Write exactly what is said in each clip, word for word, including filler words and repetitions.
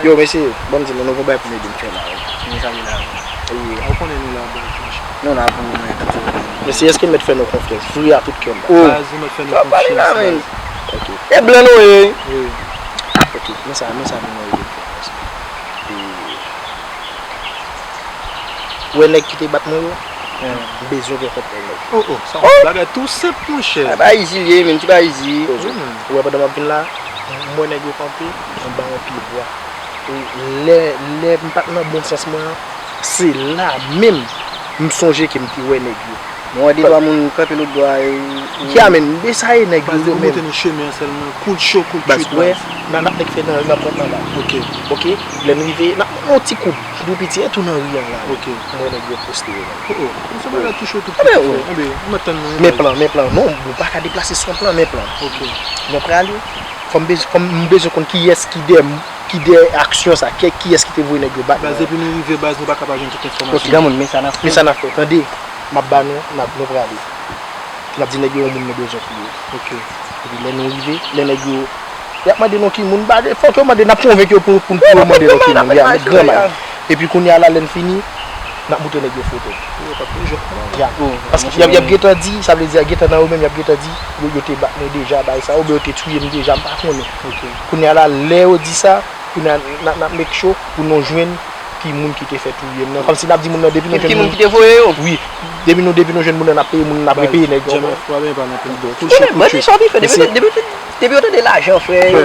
Yo, mesye, ban m di nou, nou gon bagay pou nou ede m fè la, wi. Ki sa ki la? Wi. Ou konnen nou la, baz, monchè. Nou la pou mwen, tout. Mesye, èske m mèt fè nou konfyans? Vre a tout kè m. Oh. Baz, ou mèt fè nou konfyans, baz. Ok. E blan nou ye. Wi. Ok, men sa, men sa pou nou ede m fè. E, ou wè nèg ki te bat mwen yo? M bezwen gen kont nèg yo. Oh, oh, sa yon bagay tou senp, monchè. Bagay izi l ye, menm ti bagay izi. Wi, menm. Ou wè pandan m ap vin la, m wè nèg yo kanpe anba yon pyebwa. E lè, lè m pa t nan bon sans mwen an, se la menm m sonje ke m te wè nèg yo. Mwen wè de twa moun kanpe lòt bò a, e, e. Ya, men, de sa e nèg yo menm. Baz, nou monte nan chemen an sèlman, kou l cho, kou l kuit, baz. Baz, wè, nan, n ap nèk fè nan, nan pwent lan la. Ok. Ok, lè n rive, n ap yon ti koub, tou piti, e tou nan ri an la. Ok. Mwen wè nèg yo poste yo menm. Oh, oh, se bagay tou cho, tou piti, frè. Enben, m ap tann nou. Men plan, men plan. Non, ou pa ka deplase san plan, men plan. Ok. Mwen prale, fò m bez-, fò m bezwen konn kiyès ki dèyè m. Ki dèyè aksyon sa? Kè, kiyès ki te voye nèg yo bat mwen? Baz, depi nou rive, baz, nou pa ka pa jwenn tout enfòmasyon. Ok, granmoun, men sa n ap fè. Men sa n ap fè. Tande, m ap ba nou, n ap, nou prale. N ap di nèg yo yon moun nou bezwen pou yo. Ok. Epi lè nou rive, lè nèg yo, y ap mande nou ki moun, ba, fòk yo mande, n ap konvenk yo pou, pou, pou yo mande nou ki moun. Ya, nèg gran mal. Epi kounye a la, lè n fini, n ap moutre nèg yo foto. Yo p ap bezwen. Ya. Paske y ap, y ap gentan di, sa vle di, y ap gentan nan yo menm, y ap gentan di, yo, yo te bat mwen deja, bagay sa, oubyen yo te touye m deja, m pa konnen. Ok. Kounye a la, lè yo di sa, kounye a, n ap, n ap make sure pou nou jwenn ki moun ki te fè touye m nan. Kòmsi n ap di moun nan, depi nou jwenn moun. Ki moun ki te voye yo? Wi. Depi nou, depi nou jwenn moun nan, n ap peye moun nan, n ap repeye nèg yo ankò. Djèmè, fwa byen pa nan pil dò. Kou l cho, kou l cho. Depi, depi, depi yo tande lajan, frè. Frè,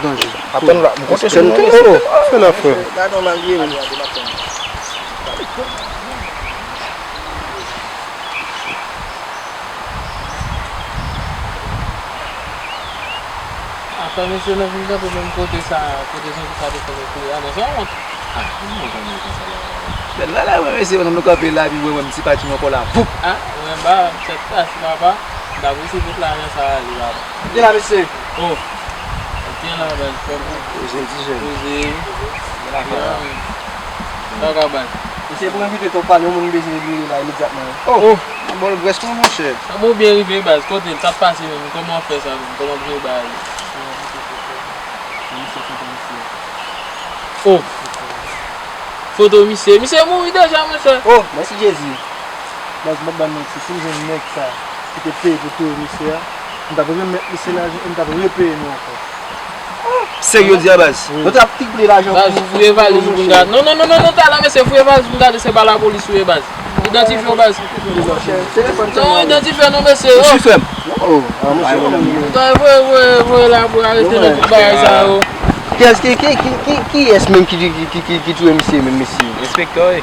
danje. Ap tann la. M konte sou nou. Fè la, frè. Gade yon malye, men. Afè mesye nou vin kanpe menm kote sa, kote zanmi sa te fè nou kouri a, non, se yon wont. Ah, nou janm wè konsa la. Bèl la, la, wè, mesye, nou kanpe la, epi wè, wè, m ti pati ankò la, voup! Ah, mwen ba, tèt kase, papa, m t ap resi tout lajan sa ale, papa. Gen la, mesye. Oh. Gen la, bèl, frè m. Poze, ti jèn. Poze. Gen la, frè. Sa w ka bay? Mesye, pou envite twòp pale, yon moun bezwen vire la imedyatman. Oh! Oh! Bon, rès mwen, monchè. Sa bon, byen rive, baz. Kote l t ap pase menm? Kòman w fè sa menm? Kòman w jwe bagay yo? Oh! Foto misye. Misye mouri deja, monchè. Oh, mèsi Jezi. Baz, m ap ba nou manti. Si m jwenn nèg sa ki te peye pou touye misye a, m t ap remèt misye lajan e m t ap repeye nou ankò. Serye w di a, baz? Wi. Nou t ap triple lajan pou. Baz, ou fouye valiz ou pou n gade. Non, non, non, non, non, ta la, mesye, fouye valiz pou n gade, se pa lapolis ou ye, baz. Idantifye w, baz. Non, idantifye non, mesye. Ou chifre m? Oh, ah, monchè. Voye, voye, voye la pou arete nan tout bagay sa yo. Kiyès ki, ki, ki, ki, kiyès menm ki, ki, ki, ki, ki touye misye menm, mesye? Enspektè, wi.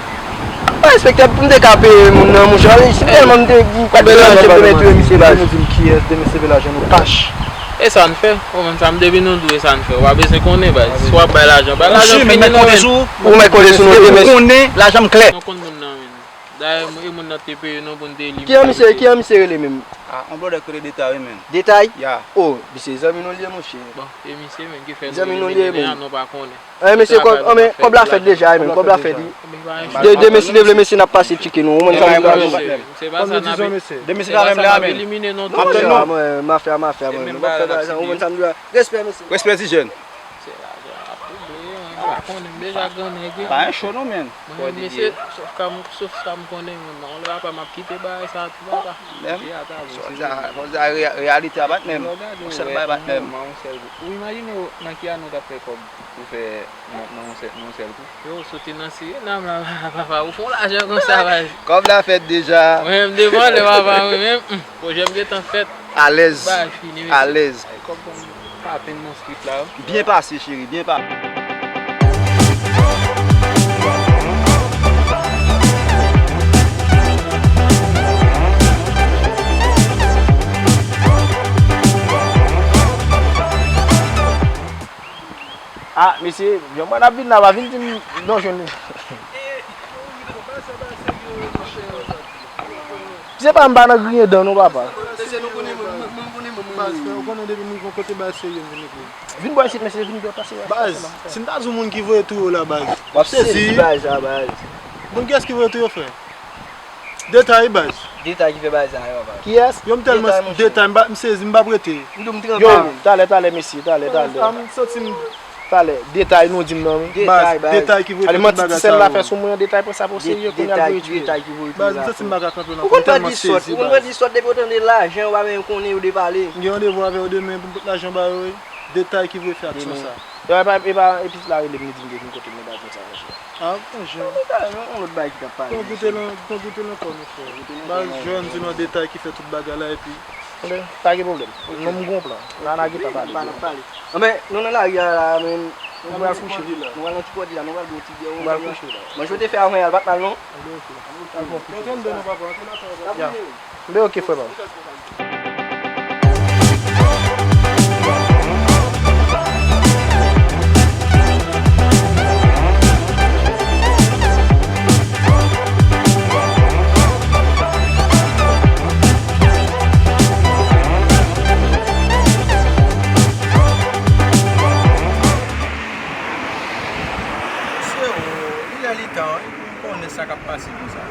Pa enspektè, pou m te ka peye moun nan, monchè, si tèlman m te, m pa t deranje m te mèt touye misye, baz. Nou di m kiyès, demen se vle lajan nou kach. E sa n fè? Ou menm sa m depi nou dwe sa n fè. Ou pa bezwen konnen, baz. Si w ap bay lajan, bay lajan fini non, men. Ou mèt konte sou nou, demen. Ou konnen lajan m klè. Mwen konn moun nan, men. Dayè, e moun nan te peye nou pou n te elimine misye. Ki an misye, ki an misye rele menm? Ah, on blòdè k rele Detay, wi, men. Detay? Ya. Oh, misye zanmi nou l ye, monchè. Bon, e misye menm ki fè nou elimine a, nou pa konnen. An, mesye, kòb, an, men, kòb la fèt deja, wi, men, kòb la fèt, wi. De, demen, si Dye vle, mesye, n ap pase tcheke nou. Ou konn sa m di a, mesye. Se pa sa n ap, se pa sa n ap elimine non, tou. Non, non, mafya, mafya, mwen. M ap fè lajan, ou konn sa m di a. Respè, mesye. Respè, ti jèn. Se lajan ap touble, wi. Pa konnen, m deja gran nèg wi. Pa yon cho non, men. Mwen menm, mesye, sof ka m, sof sa m konnen, mwen, mwen, lè papa, m ap kite bagay sa tou, papa. Menm, fò di a, fò di a, reyal-, reyalite a pa t menm. Yon sèl bagay pa t menm. Ou imajine w nan ki ane w t ap fè kòb pou fè nan, nan yon sèl, nan yon sèl kou? Yo, soti nan Sirinam la, papa, ou fè yon lajan konsa, baz. Kòb la fèt deja. Mwen menm devan lè papa, mwen menm, hmm, pwojè m gentan fèt. Alèz. Bagay fini, mesye. Alèz. Ay, kòb konn papen nan street la, wi. Byen pase, cheri, byen pase. Ah, mesye, yon mwen ap vin la, pa vin di m non jwenn li. Se pa m pa nan griyen dan non, papa. Mesye, nou konnen mwen, mwen, mwen konnen mwen, mwen. Baz, frè, ou konnen depi mwen gon kote baz serye m vin ekri. Vin bò isit, mesye, vin bò, pase la. Baz, si m ta di w moun ki voye touye w la, baz. W ap sezi. Sezi. Baz, a baz. Moun kiyès ki voye touye w, frè? Detay, baz. Detay ki fè bagay sa yo, papa. Kiyès? Yo, m tèlman detay, monchè. Detay, m pa, m sezi, m p ap rete. M di w m tranpe. Yo, talè, talè, mesye, talè, talè. A, m santi m. Talè, detay nou di m nan, wi. Detay, baz. Baz, detay ki voye tout bagay sa yo. Ale manti ti sèl la fè sou mwen, detay pran sa pou serye, kounye a l voye touye. Detay ki voye touye la. Baz, m santi m pa ka kanpe non, m tèlman sezi, baz. Ou konn bandi sòt, ou konn bandi sòt, depi yo tande lajan, yo pa menm konnen, yo depale. M gen randevou avè yo demen pou m pot lajan ba yo, wi. Detay ki voye fè aksyon sa. Demen. Yo, epa, epa, epi la rele m, li di m gen kote m nan bagay konsa, monchè. Ah, bon jan. Yon lòt bagay ki t ap pale, monchè. Pran goute nan, pran goute nan kò nou, frè. Baz, jwenn di nou detay ki fè tout bagay la, epi. Enben, pa gen pwoblèm. Ok. Non, m gon plan. N a lage pa pale. N a pale. Enben, nou nan lari a la, men. Nou pral kouche. Nou pral nan ti kòdi la, nou pral bwè yon ti byè. Nou pral kouche la. Manje w te fè avan yè a, l pa t mal, non? Enben, ok. Antre anndan non, papa, antre nan afè w, papa. Ya. Enben, ok, frè pa m. Mesye, o, li lè li tan, wi. M konnen sa k ap pase konsa.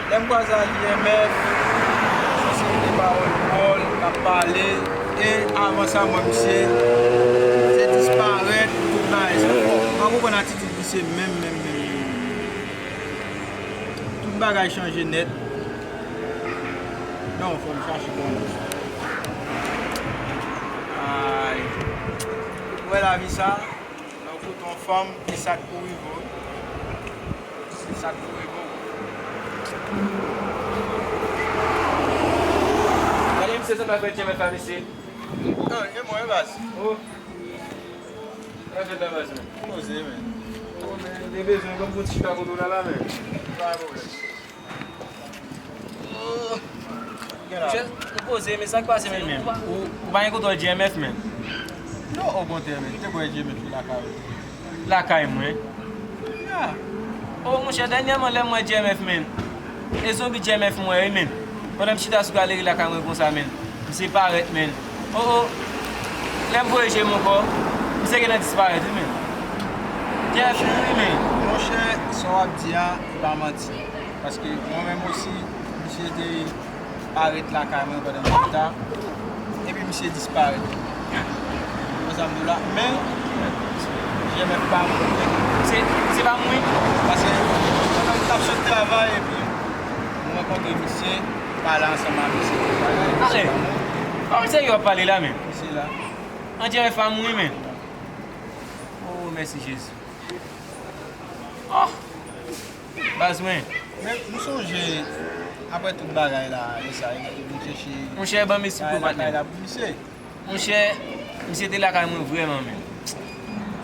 Lè m kwaze ak J M F, se yon seri de pawòl dwòl k ap pale, e avan sa, m wè misye te disparèt, tout bagay sa. M pa konprann atitid misye menm, menm, menm, menm. Tout bagay chanje nèt. Non, fò m chache bon. Ay. Ou wè lavi sa? Lè w koute yon fanm, e sa k pou rive w. E sa k pou rive w. Gade misye, sa pa fè J M F la, mesye. Oh, e mwen, baz. Oh. Sa fèt la, baz, men. Poze, men. Oh, men, m te bezwen w, ban m fè yon ti chita kote w la, la, men. Pa gen pwoblèm. Monchè, nou poze, men sa k pase, men, nou pa. Ou, ou pa gen kontwòl J M F, men? Non, okontrè, men. Te kwè J M F lakay ou? Lakay mwen. Ya. Oh, monchè, dènyèman, lè m wè J M F, men, e zonbi J M F m wè, wi, men. Pandan m chita sou galeri lakay mwen konsa, men, misye parèt, men. Oh, oh. Lè m voye je m ankò, misye gentan disparèt, wi, men. J F, wi, men. Monchè, sa w ap di a, e pa manti. Paske mwen menm osi, misye te parèt lakay mwen pandan m chita, epi misye disparèt. Konn sa m di w la, men, J M F pa mouri. Se, se pa mouri. Paske, pandan m t ap sot travay, epi, m rankontre misye, pale ansanm ak misye. Ale. Kòman se yo ap pale la, men? Misye la. An J M F pa mouri, men. Oh, mèsi Jezi. Oh! Baz mwen. Men, m sonje, apre tout bagay la, e sa, e, e vin chèche. Monchè, ban m esplik ou, patnè. Lakay la pou misye. Monchè, misye te lakay mwen vrèman, men.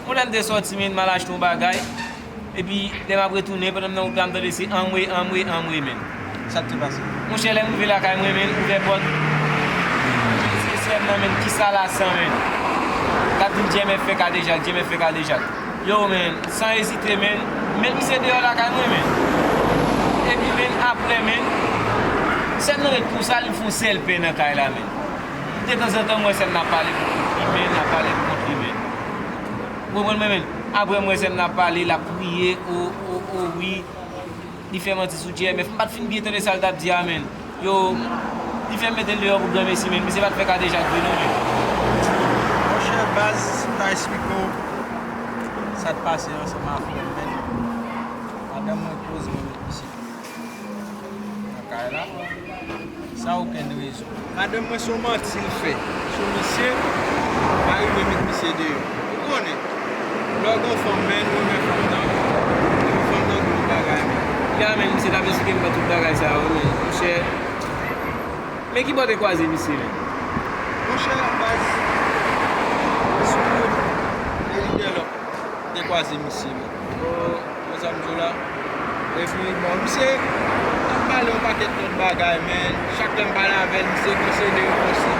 Yon lè m te sòti, men, m al achte yon bagay. Epi, lè m ap retounen, pandan m nan wout la, m tande se anmwe, anmwe, anmwe, men. Sa k te pase? Monchè, lè m rive lakay mwen, men, ouvè pòt. Men, se sè m nan, men, kisa la san, men? L ap di m J M F fè kadejak, J M F fè kadejak. Yo, men, san ezite, men, m met misye deyò lakay mwen, men. Epi, men, apre, men, sè m nan ret konsa, li fè yon sèl pè nan kay la, men. Detanzantan, m wè sè m nan ap pale pou kont li, men, l ap pale pou kont li, men. Ou konprann mwen, men? Apre, m wè sè m nan ap pale, l ap kriye, o, o, o, wi. Li fè manti sou J M F. M pa t fin byen tande sa l t ap di a, men. Yo, li fè m mete l deyò pou granmesi, men. Misye pa t fè kadejak vre, non, men. Monchè, baz, m ta esplike w. Sa t pase ansanm a frè m, men madanm mwen poze mwen met misye nan kay la, san okenn rezon. Madanm mwen se yon manti l fè sou misye, pa rive met misye deyò. Ou konnen, lè w gen yon fanm, men ou renmen fanm nan, fanm nan gen yon bagay, men. Ya, men misye t ap esplike m tout bagay sa yo, men monchè, men ki bò te kwaze misye, men? Monchè, baz, sou wout Delidèlòk te kwaze misye, men. Oh, wè sa m di w la. Epi, bon, misye t ap pale yon pakèt lòt bagay, men chak lè m pale avè l, misye konseye m konsi.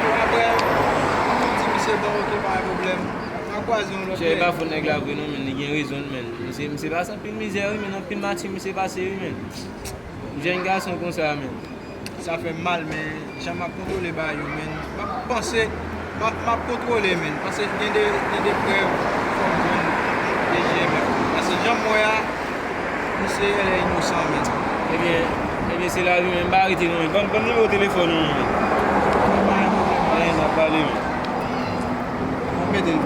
Bon, apre, m di misye, bon, oke, pa gen pwoblèm. N a kwaze yon lòt lè. Chè, e pa fòt nèg la vre non, men li gen rezon l, men. Misye, misye pase anpil mizè, wi, men anpil mati misye pase, wi, men. Jèn gason konsa, men. Sa fè m mal, men jan m ap kontwole bagay yo, men, m ap panse, m ap, m ap kontwole, men, paske gen de, gen de prèv fò m jwenn D G M F. Paske jan m wè a, misye genlè inosan, men. Ebyen, ebyen, se lavi, men, m pa rete non, men. Ban m, ban m nimewo telefòn ou, men. Anyen, n ap pale, men. Mete l.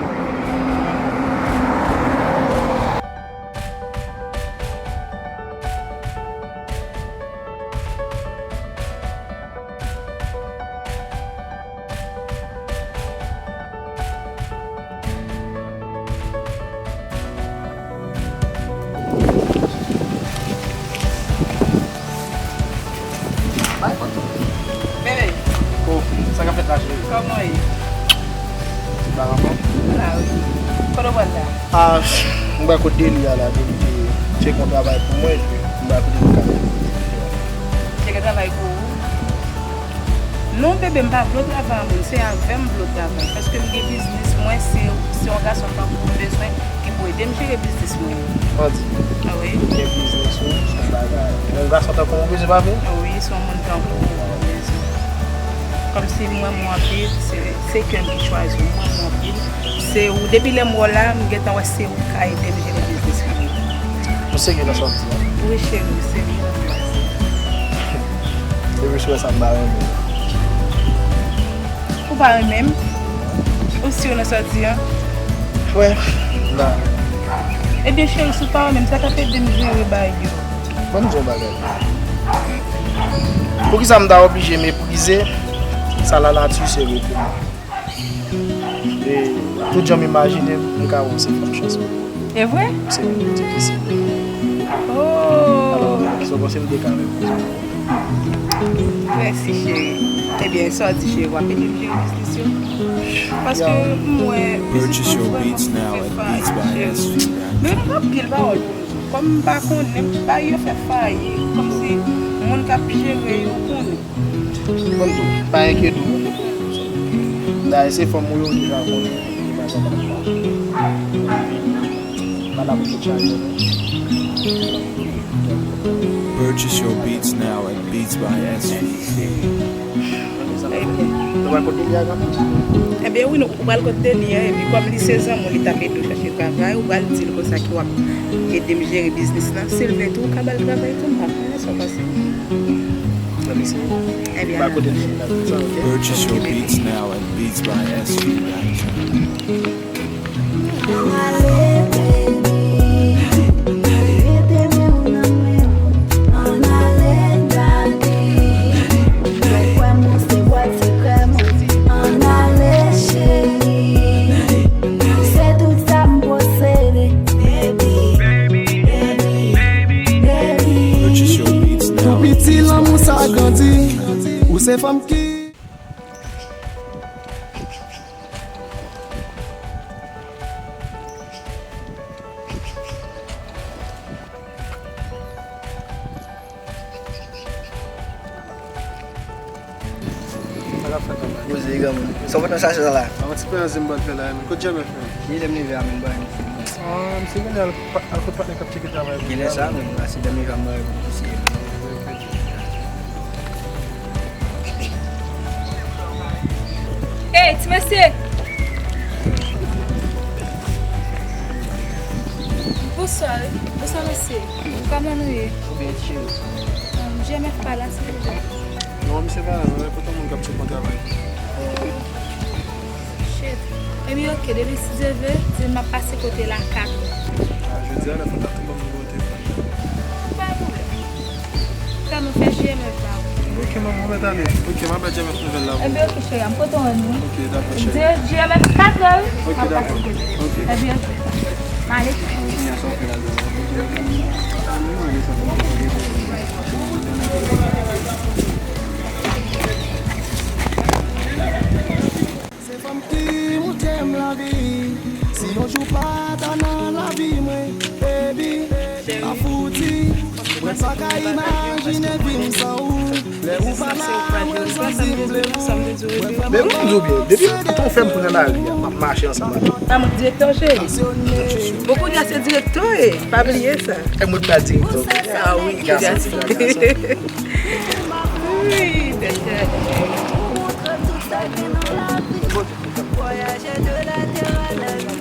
Bay kote. Bebe. Oh, sa k ap fèt la, cheri? Kòman w ye? Tout bagay anfòm? La, wi. Kote w pral la? Ah, m pral kote Deli a la, Deli te tcheke yon travay pou mwen, epi m pral kote li ka. Tcheke travay pou ou? Non, bebe, m pa vle w travay a moun, se avè m w vle w travay. Paske m gen biznis mwen, se, se yon gason tankou w m bezwen ki pou ede m jere biznis mwen yo. Manti. Ah wi. Ou gen biznis ou, se yon bagay. Yon gason tankou w bezwen pa vre? Ah wi, se yon moun tankou w m bezwen. Kòmsi m renmen w anpil, se, se kè m ki chwazi w, m renmen w anpil. Se ou, depi lè m wè w la, m gentan wè se ou k ka ede m jere biznis mwen yo. Ou serye nan sa w ap di a? Wi, cheri, m serye nan sa m ap di. Depi si w wè sa m pa renmen. Ou pa renmen m? Ou si w nan sa w di a? Wè, m pa renmen. Ebyen, cheri, si w pa renmen m, sa k ap ede m jere bagay yo? Ban m di w yon bagay. Poukisa m ta oblije meprize sa lanati sere pou mwen? E tout jan m imajine m, m ka wè w se fanm chans mwen. E vre? Se menm difisil. Oh! Alò, sa w panse m te ka repoze? Mèsi, cheri. Ebyen, sa w di, cheri, w ap ede m jere biznis yo? Paske m wè biznis mwen vrèman fè fayit, cheri. Men m p ap pil pawòl pou nou. Kòm m pa konnen, bagay yo fè fayit. Kòmsi moun k ap jere yo konnen. Ban m di w, pa enkyete w. Dayè, se fanm ou ye, ou deja konnen. Epi, m pa t ap mache. M pa la pou tout chaje, non. Purchase your beats now at Beats by S V. Ebyen. Nou pral kot Deli a, non? Ebyen, wi, nou pral kot Deli a, epi kòm li se zanmi w, li t ap ede w chache travay, ou pral di l konsa ke w ap ede m jere biznis lan. Si l vle tou, ou ka ba l travay tou, m pa konnen sa w panse. Ebyen, ba kote l fin la, sa, ok? Purchase your beats now at beats by S V dot com. Ann ale, baby. Rete men w nan men m. Ann ale, daddy. Mwen kwè m ou se bwat sekrè mwen. Ann ale, cheri. Se tout sa m posede. Baby, baby, baby. Purchase your beats now. Tou piti lanmou sa grandi. Ou se fanm ki Sa k ap fèt anba? Poze, granmoun. Sa w fè nan sachè sa la? An ti pè anzim bòt fè la, men. Kot Jemè, frè? Li lè m leve a, men, bòy. Ah, misye genlè al pa-, al kot patnè k ap tcheke travay pou li a. Genlè sa, men, la, se lè m leve a, m bay pou misye. Ey, ti mesye! Bonswa, wi. Bonswa, mesye. Kòman nou ye? Ou byen, cheri? Um, J M F pa la, silvouplè? Non, misye pa la, non, men pote yon moun k ap tcheke yon travay. Shit. Epi oke, depi si Dye vle, di m ap pase kote la kat è. A, jodi a, lè fò ta tou ban m nimewo telefòn nan. Pa gen pwoblèm. Frè m, fè J M F ba ou. Oke, manman, mèt ale. Oke, m ap bay J M F nouvèl la pou ou. Epi oke, cheri, m kontan wè nou. Oke, dakò, cheri. Di J M F kat è, wi. Oke, dakò. Oke. Epi oke. M ale. Kounye a sa w fè ladan la? Se fanm ki moute m lavi. Si yon jou pa ta nan lavi mwen, baby, a fouti. Mwen pa ka imajine vi m san ou. Lè ou pa la, mwen santi m vle mouri. Men wi, m di w byen, depi kote w fè m pran lari a, m ap mache ansanm avè w. Sa mwen direktè w, cheri. Bon, kounye a se direktè w ye, pa bliye sa. E mwen pa direktè w. A wi, gason, gason. Wi, bèl tèt. Ou montre tout sa gen nan lavi. Vwayajè de latè a lari.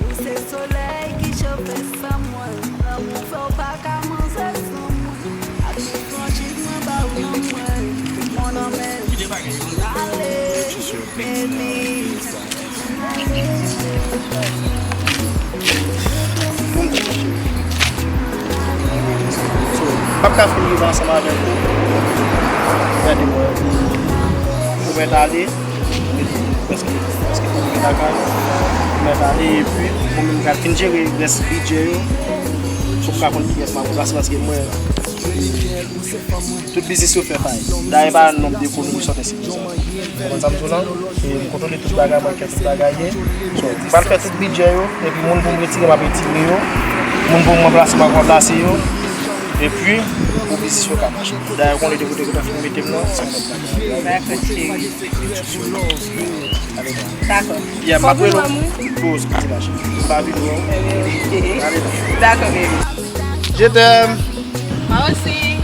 Ou se solèy ki chofe san mwen. Lanmou fè w pa ka manzè san mwen. Ak tout franchiz mwen ba ou nan mwen. Mon anmè, ale, baby. So, m p ap ka fin rive ansanm avèk ou. Gade mwen, ou mèt ale. Prèske, prèske fini lakay. Ou mèt ale, epi mwen menm m pral fin jere rès bidjè yo. Si w ka konn kiyès m ap ranplase, paske mwen, tout biznis yo fè pay. Dayè, pa nonb de ekonomi sòti. Konprann sa m di w lan? E m kontwole tout bagay, mwen kè tout bagay ye. So, m pral fè tout bidjè yo, epi moun pou m retire, m ap retire yo. Moun pou m ranplase, m ap ranplase yo. Epi, pou biznis yo ka mache. Dayè, ou konnen de kote yo ta fin mete m nan, se yon lòt bagay. Dakò, cheri. Dakò. Yeah, m ap rele w pou w soti la, cheri. M pa vin wè w. Dakò, baby. Je t'aime. Moi aussi.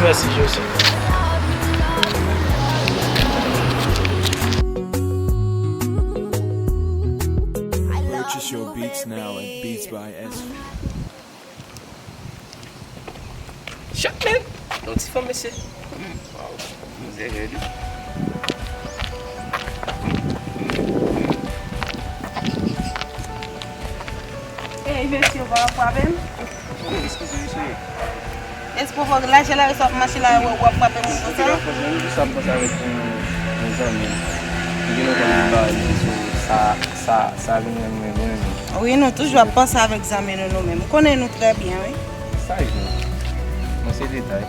Mèsi, José. Purchase your beats now at Beats by S V. Shit, man! Yon ti fanm, mesye. Waw, mizè rèd wi. Ey, mesye, w ap frape m? Eskize, mesye. Eske w lajè la, sa w ap mache la, w ap frape moun konsa? Eskize, la, franchman, m jis ap panse avèk yon, yon zanmi m. Li gen lontan li ba li sou sa. Sa, sa vin rann mwen lwen, wi. Wi, nou toujou ap panse avèk zanmi nou, nou menm. M konnen nou trè byen, wi. Sa vle di? Mwen se detay.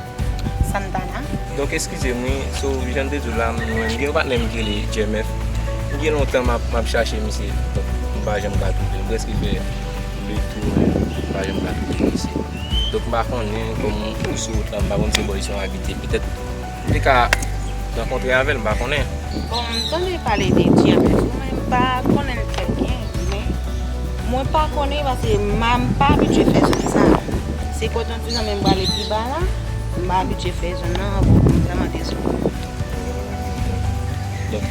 Santana. Donk, eskize m, wi. So, jan m te di w la, mwen, m gen yon patnè m ki rele J M F. M gen lontan m ap, m ap chache misye. Donk, m pa janm ka twouve l. M prèske fè le tou, men m pa janm ka twouve misye. Donk, m pa konnen, kòm ou sou wout la, m pa konn se bò misye abite. Petèt, m te ka rankontre avè l, m pa konnen. Bon, m tande pale de J M F, men m pa konnen l trè byen, men mwen pa konnen paske m, m pa abitye fè zòn sa. Se kote yon ti zanmi m prale pi ba la, m pa abitye fè zòn nan, bon, m vrèman dezole. Donk,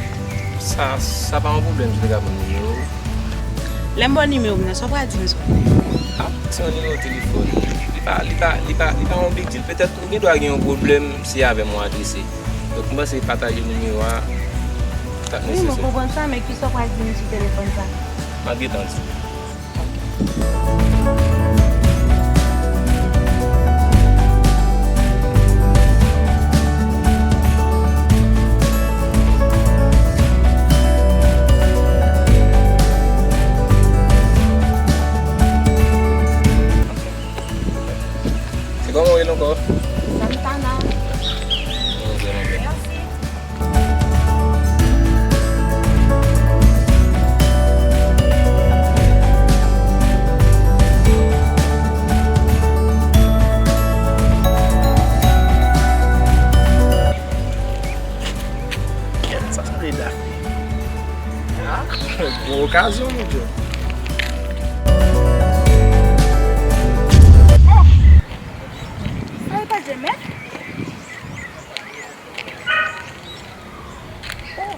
sa, sa pa yon pwoblèm si w te ka ban m nimewo w. Lè m ba w nimewo m nan, sa w pral di m sou mwen? A, se yon nimewo telefòn. Li pa, li pa, li pa, li pa yon big deal. Petèt, ou gen dwa gen yon pwoblèm, se avè m ou adrese. Donk, m panse pataje nimewo a, sa k nesesè. Wi, mwen konprann sa, men kisa w pral di m sou telefòn sa? M ap gentan di w. Se kòman w rele ankò? Santana. Mèsi. Sa sanble Dafne. Ah, bon okazyon, mon Dieu. Oh! Sa e pa J M F? Oh!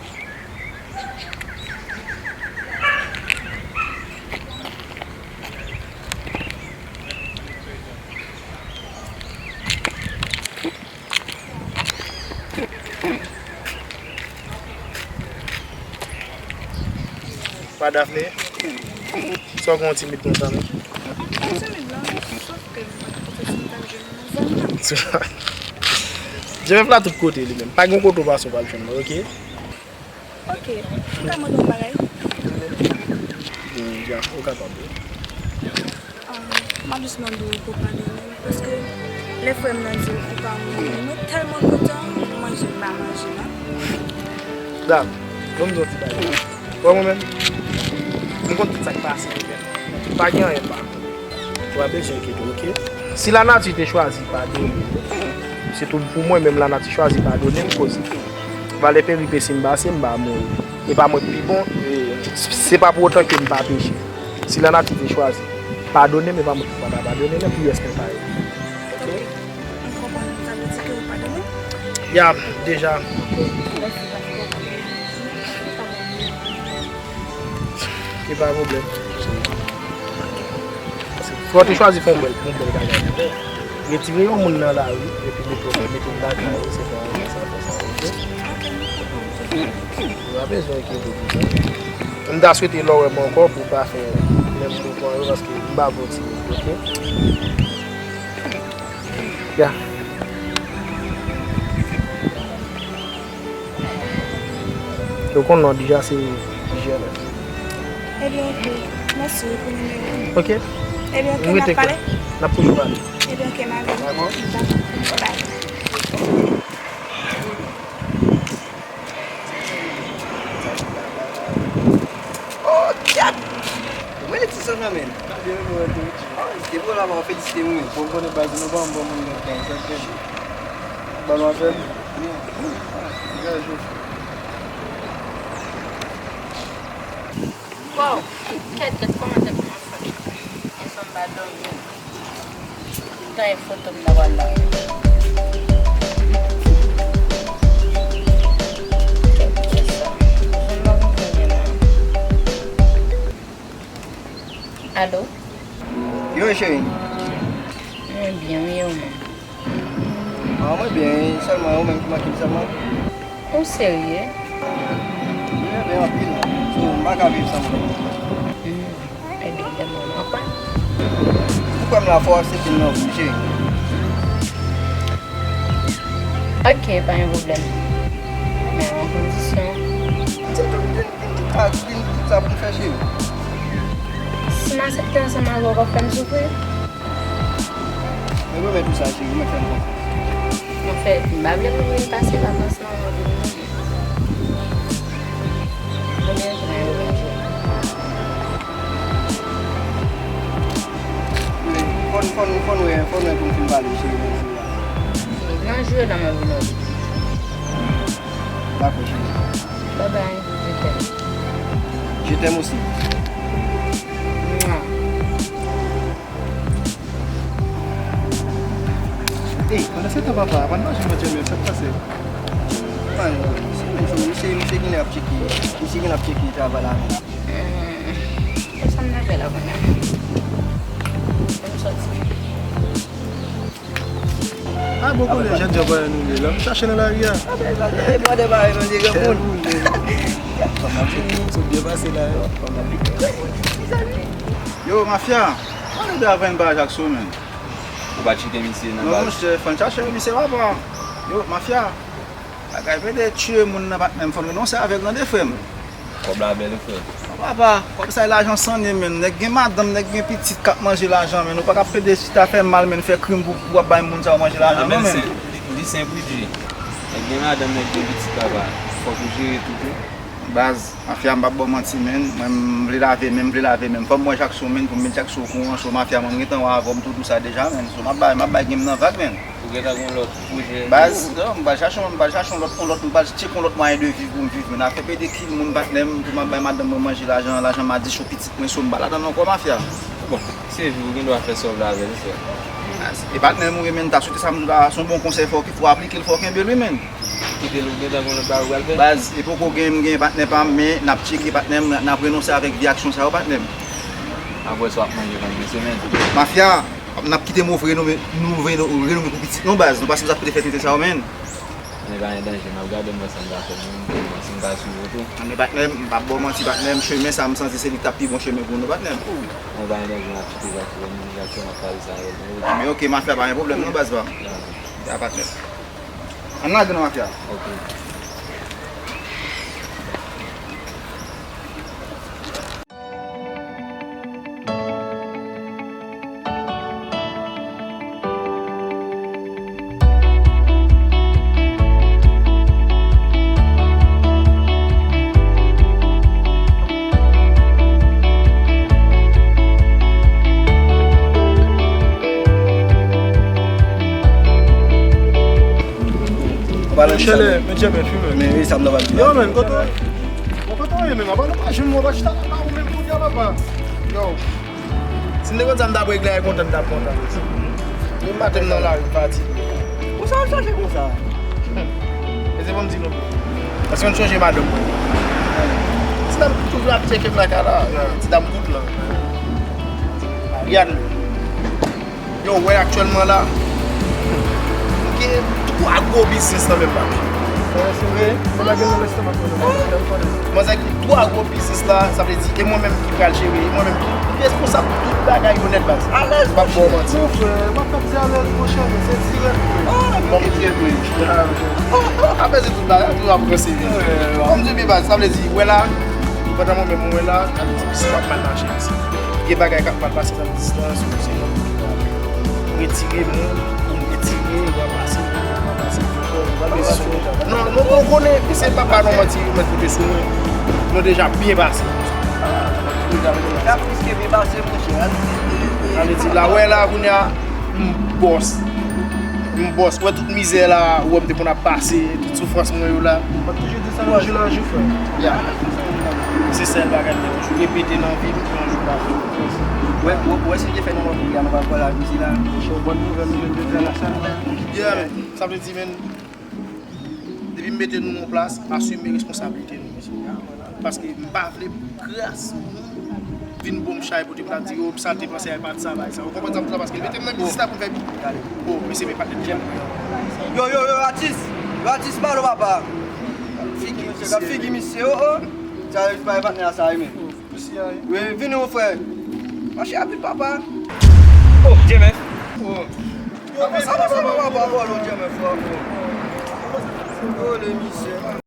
Pa Daphné? Sa w gen yon timid konsa menm? Timid la, sòf ke m pa t panse si m t ap jwenn yon zanmi la. Jewèf la tout kote li menm. Pa gen yon kote w pase w p ap jwenn mwen, oke? Oke, m ka mande yon bagay? Mm, ya, ou kapab wi. M ap jis mande w pou w padone m, paske lè frè m nan di m ou pa mouri, mwen tèlman kontan, manje m pa manje la. Dam, ban m di yon ti bagay. Wè mwen menm, m konn tout sa k pase, men pa gen anyen m pa konn. Ou pa bezwen enkyete w, oke? Si lanati te chwazi padone m, se tou pou mwen menm lanati chwazi padone m, koz valè peripesi m pase, m pa mouri. E pa mwen k pi bon, e se pa pou otan ke m pa peche. Si lanati te chwazi padone m, e pa mwen ki pa ta padone l, epi rès mwen pa ye. Oke? M konprann, sa vle di ke ou padone m? Ya, deja. Mèsi paske ou konprann. E pa pwoblèm. Fò w te chwazi fè yon bèl, yon bèl bagay. Retire yon moun nan lari, epi mete, mete l lakay ou, se fè yon sa, fè sa, oke? Ou pa bezwen enkyete w pou sa. M ta swete lè w wè m ankò pou w pa fè menm mouvman yo, paske m pa vle w timoun, oke? Ya. Ou konn non deja se J L F. Ebyen, oke. Mèsi wi pou nimewo w. Oke. Ebyen, oke, n ap pale. N ap toujou pale. Ebyen, oke, m ale. Dakò. Dakò. Bye. Oh, dyab! Mwen, ti sa, men. Depi w la, mwen felisite mwen. Bon, konnen baz nou pa yon bon moun nan tan, sa k fè. Ba nou afè nou. Degaj ou. Wow! Kèt, gad kòman tèt mwen fè. Ansanm ba dòmi. Tan e foto m nan wall la. Kèt, kèt sa. Jan m ap konnen la. Alo? Yo, cheri. Mwen byen, wi, e ou menm? Ah, mwen byen, sèlman ou menm ki manke m sèlman. Ou serye? Mwen byen anpil. So, m pa ka viv san ou. Hmm. Ebyen, dèmè w kwè. Ou kwè m la, fò w aksepte m nan vi m, cheri. Ok, pa gen pwoblèm. Men a yon kondisyon. Di m tout, di m tout sa, di m tout sa pou m fè, cheri. Si m aksepte ansanm avè w, w ap fè m soufri? Mwen pwomèt ou sa, cheri, ou mèt fè m konfyans. Anfèt, m pa vle pou nou vin pase vakans nan yon vil nou. Mwen bezwen yo, mwen bezwen. Fò n, fò n, fò n wè, fò n wè pou n fin pale, cheri, nan jou a. Nan jou nan mwen vin wè. Dakò, cheri. Bye bye, je t'aime. Je t'aime aussi. Mwa. Ey, pandan se tan papa, pa n manje manje men, sa k pase? Man, se menm jan, misye, misye genlè ap tcheke, misye genlè ap tcheke travay la menm. Hmm, e sa m nan fè la kounye a? Fò m sòti. A bon konnen jan djab aya nou ye la. M chache nan lari a. Mande bagay nan de granmoun. Sot byen pase la. Yo, mafya, pale de avè m pa Jackson, men. Ou pa tcheke misye nan baz? Non, monchè, fò n chache misye papa. Yo, mafya, bagay pede tiye moun nan patnè m, fò n renonse avè l tande frè m. Kòb la bèl wi frè. Papa, kòb sa e lajan sannen, menn. Nèg gen madanm, nèg gen pitit k ap manje lajan, menn. Ou pa ka plede chita fè mal, menn, fè krim pou, pou w ap bay moun sa yo manje lajan, non, menn. Li, li senp wi, Djey. Nèg gen madanm, nèg gen pitit, papa. Fòk ou jere tout wi. Baz, mafya, m p ap ba w manti, menn. Mwen, m vle lave men, m vle lave men. Fò m wè Jackson, menn, pou m met Jackson okouran. So, mafya, mwen, m gentan wè avè w, m tou di w sa deja, menn. So, m ap bay, m ap bay game nan vag, menn. Ou gentan gen yon lòt pwojè? Baz, non, m pral chache, m pral chache yon lòt, yon lòt, m pral tcheke yon lòt mwayen de viv pou m viv, men afè pede kil moun patnè m, pou m ap bay madanm mwen manje lajan, lajan madichon pitit mwen, so m pa ladann ankò, mafya. Bon, se vi, ou gen dwa fè sa w vle avè l, frè. Baz, e patnè m ou ye, menn, ta swete sa m di w la, se yon bon konsèy, fò w, fò w aplike l, fò w kenbe l, wi, menn. Kite l, ou gentan gen yon lòt bagay ou pral fè? Baz, e poko gen, m gen patnè pa m, men n ap tcheke patnè m, n ap renonse avèk vye aksyon sa yo, patnè m. Apre sa w ap manje pandan semèn. Mafya, n ap kite move renome, nou renome pou pitit nou, baz. Nou pa sipoze ap kite fè tenten sa yo, menn. Men pa gen danje, m ap gade m wè sa m ka fè, m, m, si m ka swiv ou tou. An, men patnè, m p ap ba w manti, patnè, m chemen sa, m santi se li k t ap pi bon chemen pou nou, patnè. Men pa gen danje, m ap kite Jackie, m di Jackie, m ap pale sa avè l, men. Men oke, mafya, pa gen pwoblèm, non, baz pa. Ya, patnè. Ann lage non, mafya. Oke. Chèlè, men Djèmè, fimen. Men wi, sa m nan bat. Yo, men, kote w ye? Bon, kote w ye, men? Apa nou pa jwenn mwen, pa chita la, pa ou menm kounye a, papa. Yo. Si m te konn sa m t ap regle a, e kontan m t ap kontan. Menm maten m nan lari, m fatige. Pou sa w ap chache konsa? E se pou m di nou. Paske m sonje madanm mwen. Ti dam ki toujou ap tcheke plaka la. Ti dam kout lan. Marianne. Yo, wè aktyèlman la, m gen twa gwo biznis nan menm bak. Manzè gen twa gwo biznis la, sa vle di, e mwen menm ki pral jere, e mwen menm ki responsab pou tout bagay yo nèt baz. Alèz, m ap ba w manti. Mon frè, m ap fè ti alèz, monchè, men se dirèk vre. Ah, bon, dirèk vre. Apre se tout bagay, tout ap ranse vit. Kòm di byen baz, sa vle di, wè la, pandan mwen menm mwen la, sa vle di, biznis ap mal mache isit. Gen bagay k ap mal pase nan biznis la, se konsa. Retire moun, pou m retire, yo ap pase, yo ap pase. Non, nou poko konnen, men se papa nou manti, yo mèt pote sou mwen. Nou deja byen pase. Sa plis ke byen pase, monchè. Sa vle di, la, wè la, kounye a, m bòs. M bòs. Wè tout mizè la, wè m te konn ap pase, tout soufrans mwen yo la. M ap toujou di sa nan jou la jou, frè. Ya. Se sèl bagay m te toujou repete nan vi m, yon jou pa jou. Wè, wè, wè, si Dye fè nou mouri a, nou pa pral al koze la. Se yon bòn nouvèl nou jwenn jodi a la, sa. Yeah, man. Sa vle di, men, depi m mete nou an plas, asime responsablite nou. Paske m pa vle kras moun vin bon m chay pou te pral di, "Yo, sa l te panse a, e pa t sa, bay sa." Ou konprann sa m di la? Paske l mete m nan biznis la pou m fè bi. Bon, mesye, men pa t dènye. Yo, yo, yo, atis! Yo, atis, malo, papa! Figi misye, gad figi misye, oh, oh! Sa, e pa patnè a sa, e men. Wi, vini, mon frè. Mache rapid, papa. Oh, Djèmè. Oh. Yo, men sa, sa, sa, papa, papa, papa, Djèmè, frè. Oh, le misye.